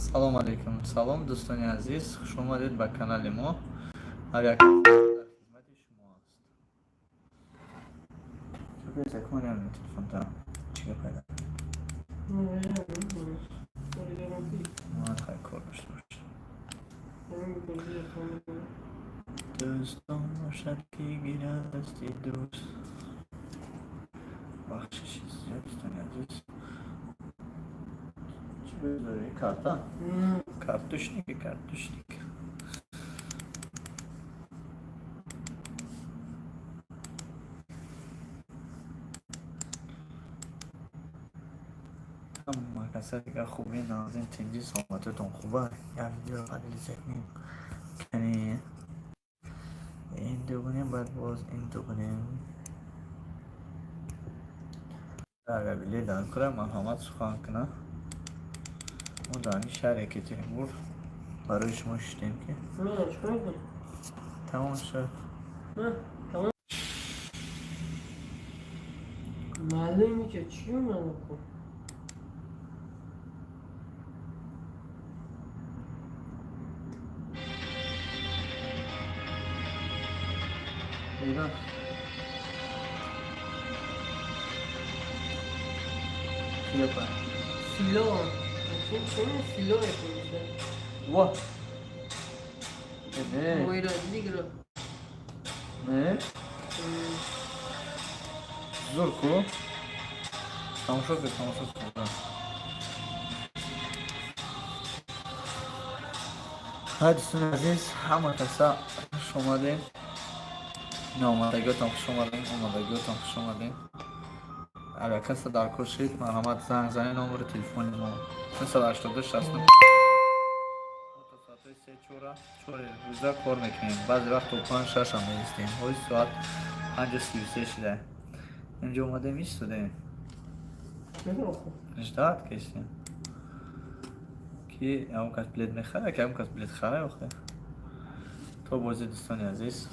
Салом алейкум, салом, дӯстони азиз, хуш омадед ба канали мо. Ҳар як дар хизмати шумо аст. Телефонта чӣ гап пайда? Ман хай кор дошта бошам. Дӯстон бошад, ки гирад дасти дӯст. Бахшиши зиёд, дӯстони азиз. Чӣ бизорӣ? Карта? Картошник, картошник. Ҳама каса дигар хубе, нағзин, тинҷи, саломатитон хуба? Як видеоро поделиться кунем. Кани ин ду кунем, баъд боз ин ду кунем. Агар билет дар кора, марҳамат, сухан кунам. Мо дар ҳамин шаҳри Екатеринбург барои шумо шиштем, ки тамом шуд. Тамом. Маълуме ки чӣ омада кун? Ирон. Филопа. Фило. Чӣ фило мефурӯшад? Ва. Не. Мойра дигро. Не. Зур ку. Тамошо кун, тамошо кун. Ҳай, дӯстони азиз, ҳама каса хуш омадем. Наомадагиотон хуш омадем, омадагиотон хуш омадем. Агар касе дар кор шид, марҳамат, занг занед, номери телефони мо 982 69. То соатҳои се, чора, чори рӯза кор мекунем. Баъзе вақт то панҷ, шашам меистем. Ҳози соат 5:33 шуда. Инҷо омадем, истодем. Ждать кестем. Ки ягон кас билет мехарад, ки ягон кас билет хара охе. То бози, дӯстони азиз.